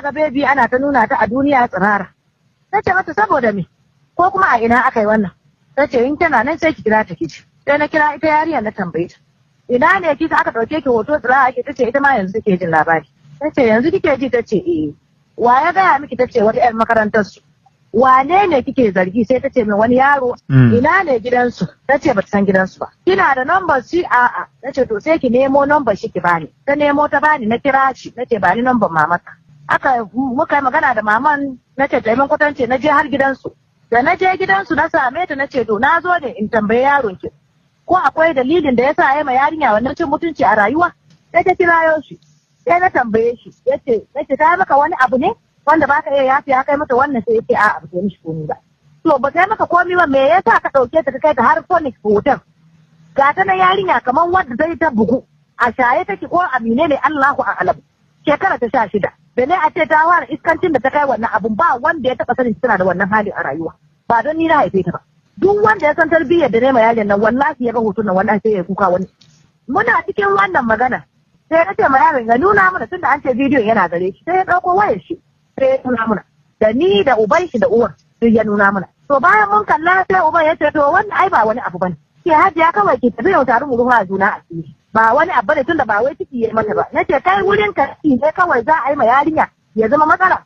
Ga baby ana ta nuna ta a duniya tsirara. Na ce mata, saboda me? Ko kuma a ina aka yi wannan? Ta ce in tana nan sai ki kira ta kici. Sai na kira ita yarinyar, na tambaye ta, ina ne kika aka ɗauke ki hoto tsirara ake? Ta ce ita ma yanzu take jin labari. Ta ce, yanzu kike ji? Ta ce eh. Wa ya gaya miki? Ta ce wata 'yar makarantar su. Wane ne kike zargi? Sai ta ce min wani yaro. Ina ne gidansu? Ta ce bata san gidansu ba. Kina da number shi? A'a. Ta ce to, sai ki nemo number shi ki bani. Ta nemo ta bani, na kira shi, na ce bani number mamaka. Aka muka yi magana da maman, na ce taimakon kwatance. Na je har gidansu. Da na je gidansu na same ta, na ce to, na zo ne in tambayi yaron ki ko akwai dalilin da yasa ya ma yarinya wannan cin mutunci a rayuwa. Sai ta kirayo shi, sai na tambaye shi, yace, nace ta maka wani abu ne wanda baka iya yafi ya kai mata wannan? Sai yace a'a, ba ta mishi komai ba. To, ba ta maka komai ba, me yasa ka dauke ta ka kai ta har Phoenix Hotel? Ga ta na yarinya kamar wadda zai ta bugu, a shaye take ko a menene, Allahu a'lam. Shekara ta 16, da ne a ce ta fara iskancin da ta kai wannan abun, ba wanda ya taba sanin tana da wannan hali a rayuwa, ba don ni na haife ta ba. Duk wanda ya san tarbiyyar da nema yarin nan, wallahi ya ga hoton nan, wallahi sai ya kuka. Wani muna cikin wannan magana, sai na ce ma yaron ya nuna mana, tunda an ce bidiyon yana gare shi. Sai ya dauko wayar shi, sai ya nuna mana, da ni da uban shi da uwar duk ya nuna mana. To, bayan mun kalla, sai uban ya ce to, wannan ai ba wani abu bane, ke hajiya kawai ki tafi yau tare mu rufa juna asiri, ba wani abu bane tunda ba wai ciki ya mata ba. Nace kai, wurin ka ne kawai za a yi ma yarinya ya zama matsala.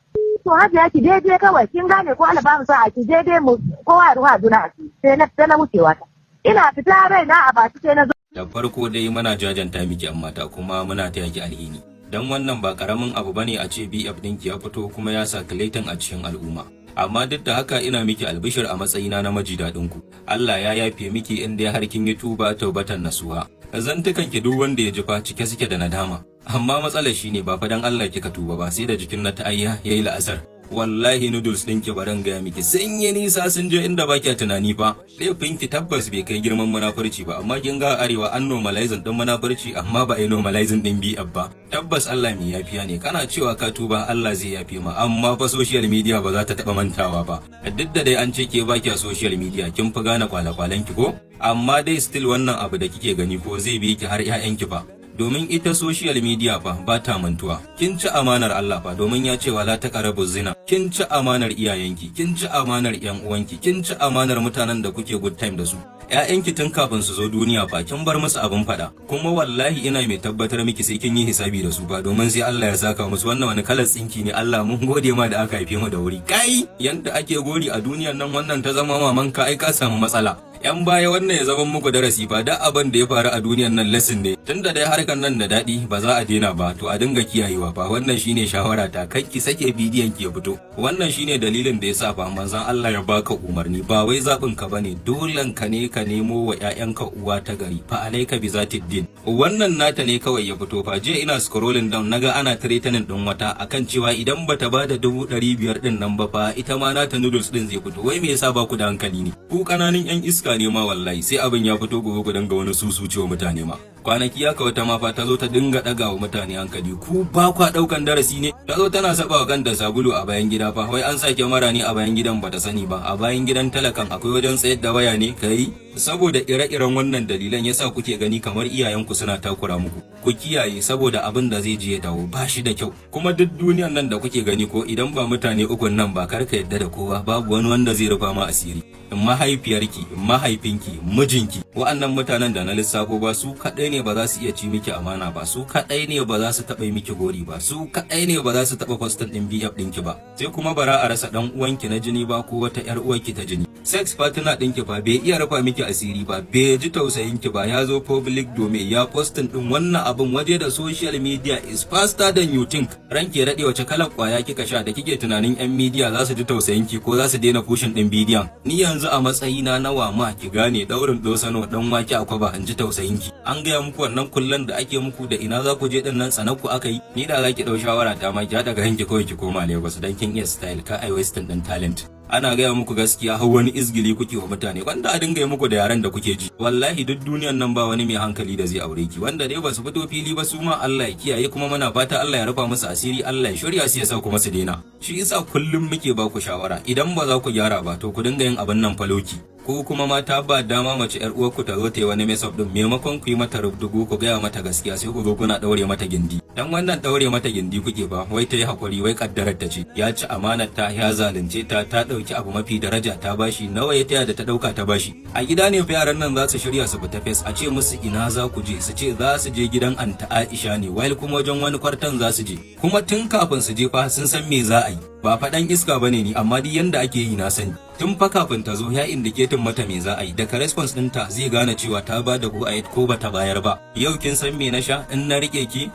To hajiya, ki daidai kawai, kin gane ko? Allah ba mu sa'a, ki daidai mu kowa ya rufa juna asiri. Sai na wucewa ta, ina fita rai na a baki, sai na zo. Da farko dai muna jajanta miki yan mata, kuma muna taya ki alhini. Dan wannan ba karamin abu bane a ce BF ɗinki ya fito kuma ya circulating a cikin al'umma. Amma duk da haka ina miki albishir a matsayina na maji daɗin ku. Allah ya yafe miki in dai har kin yi tuba taubatan nasuha. Zantukan ki duk wanda ya ji fa cike suke da nadama. Amma matsalar shine ba fa dan Allah kika tuba ba, sai da jikin na ta'ayya yayi la'asar. Wallahi noodles ɗinki, baran gaya miki, sun yi nisa, sun je inda ba kya tunani fa. Laifinki tabbas bai kai girman munafurci ba, amma kin ga arewa an normalizing din munafurci, amma ba a yi normalizing din bi'ab ba. Tabbas Allah mai yafiya ne. Kana cewa ka tuba, Allah zai yafe ma, amma fa social media ba za ta taba mantawa ba. Duk da dai an ce ke ba kya social media, kin fi gane kwale-kwalen ki ko, amma dai still wannan abu da kike gani ko zai bi ki har 'ya'yanki fa, domin ita social media fa ba ta mantuwa. Kin ci amanar Allah fa, domin ya ce wala taqrabu zina. Kin ci amanar iyayenki, kin ci amanar yan uwanki, kin ci amanar mutanen da kuke good time da su. Ƴaƴanki tun kafin su zo duniya fa kin bar musu abin fada. Kuma wallahi ina mai tabbatar miki sai kin yi hisabi da su ba, domin sai Allah ya saka musu. Wannan wani kalar tsinki ne? Allah mun gode ma da aka haife mu da wuri. Kai, yanda ake gori a duniyar nan, wannan ta zama mamanka, ai ka samu matsala. Yan baya, wannan ya zama muku darasi ba. Da abin da ya faru a duniyar nan lesson ne. Tunda dai harkar nan da daɗi, ba za a daina ba, to a dinga kiyayewa fa. Wannan shine shawara ta, kai ki sake bidiyon ki ya fito. Wannan shine dalilin da yasa fa manzon Allah ya baka umarni, ba wai zaɓin ka bane, dolen ka ne ka nemo wa ƴaƴanka uwa ta gari, fa alaika bi zatid din. Wannan nata ne kawai ya fito fa. Jiya ina scrolling down, naga ana threatening din wata akan cewa idan bata bada 500,000 din nan ba fa, ita ma nata noodles din zai fito. Wai me yasa ba ku da hankali ne? Ku kananan yan iska ne ma. Wallahi sai abin ya fito gobe ku dinga wani susu cewa mutane ma. Kwanaki ya wata ma fa ta zo ta dinga ɗaga wa mutane hankali. Ku ba kwa ɗaukan darasi ne? Ta zo tana saba wa kanta sabulu a bayan gida fa. Wai an sa kyamara ne a bayan gidan, bata sani ba. A bayan gidan talakan akwai wajen tsayar da waya ne? Kai, saboda ire-iren wannan dalilan yasa kuke gani kamar iyayenku suna takura muku. Ku kiyaye, saboda abin da zai je ya dawo ba shi da kyau. Kuma duk duniyan nan da kuke gani ko, idan ba mutane ukun nan ba, kar ka yadda da kowa. Babu wani wanda zai rufa ma asiri: mahaifiyarki, mahaifinki, mijinki. Wa'annan mutanen da na lissafo ba, su kaɗai ne ba za su iya ci miki amana ba, su kaɗai ne ba za su taɓa yi miki gori ba, su kaɗai ne ba za su taɓa posting ɗin BF ɗinki ba. Sai kuma bara a rasa ɗan uwanki na jini ba ko wata ƴar uwarki ta jini. Sex partner ɗinki fa bai iya rufa miki asiri ba, bai ji tausayin ki ba, ya zo public domain ya posting ɗin wannan abin, waje da social media is faster than you think. Ranke daɗe, wace kalar kwaya kika sha da kike tunanin yan media za su ji tausayin ki ko za su daina pushing ɗin bidiyon? Ni yanzu a matsayina na wama, ki gane daurin dosano dan wake a kwaba in ji tausayin ki? An gaya muku wannan kullan da ake muku da ina za ku je din nan, tsanar ku aka yi. Ni da za ki dau shawara ta ma, ki haɗa hanki kawai ki koma Lagos, dan kin iya style, ka ai wasting din talent. Ana gaya muku gaskiya har wani izgili kuke wa mutane. Wanda a dinga yi muku da yaren da kuke ji. Wallahi duk duniyan nan ba wani mai hankali da zai aure ki. Wanda dai ba su fito fili ba, su ma Allah ya kiyaye, kuma muna fata Allah ya rufa musu asiri, Allah ya shirya su, ya sa kuma su daina. Shi yasa kullum muke ba ku shawara, idan ba za ku gyara ba, to ku dinga yin abin nan faloki. Ko kuma mata, ba dama mace yar uwarku ta zo ta yi wani mess up din, maimakon ku yi mata rubdugu, ku gaya mata gaskiya, sai ku zo kuna daure mata gindi. Dan wannan daure mata gindi kuke ba, wai ta yi hakuri, wai kaddarar ta ce. Ya ci amanar ta, ya zalunce ta, ta dauki abu mafi daraja ta bashi. Nawa ya taya da ta dauka ta bashi? A gida ne fa yaran nan za su shirya su fita fes. A ce musu ina za ku je, su ce za su je gidan Anta Aisha ne, while kuma wajen wani kwartan za su je. Kuma tun kafin su je fa sun san me za a yi. Ba faɗan iska bane ni, amma duk yanda ake yi na sani. Tun fa kafin ta zo ya indicating mata me za a yi. Daga response ɗinta zai gane cewa ta ba da go ahead ko bata bayar ba. "Yau kin san me na sha? In na rike ki."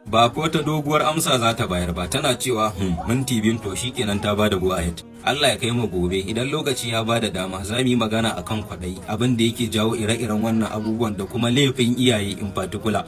Ba ko ta doguwar amsa za ta bayar ba, tana cewa "Hmm," minti 2, to shikenan, ta ba da go ahead. Allah ya kai mu gobe, idan lokaci ya bada dama, za mu yi magana akan kwaɗayi, abin da yake jawo ire-iren wannan abubuwan, da kuma laifin iyaye in particular.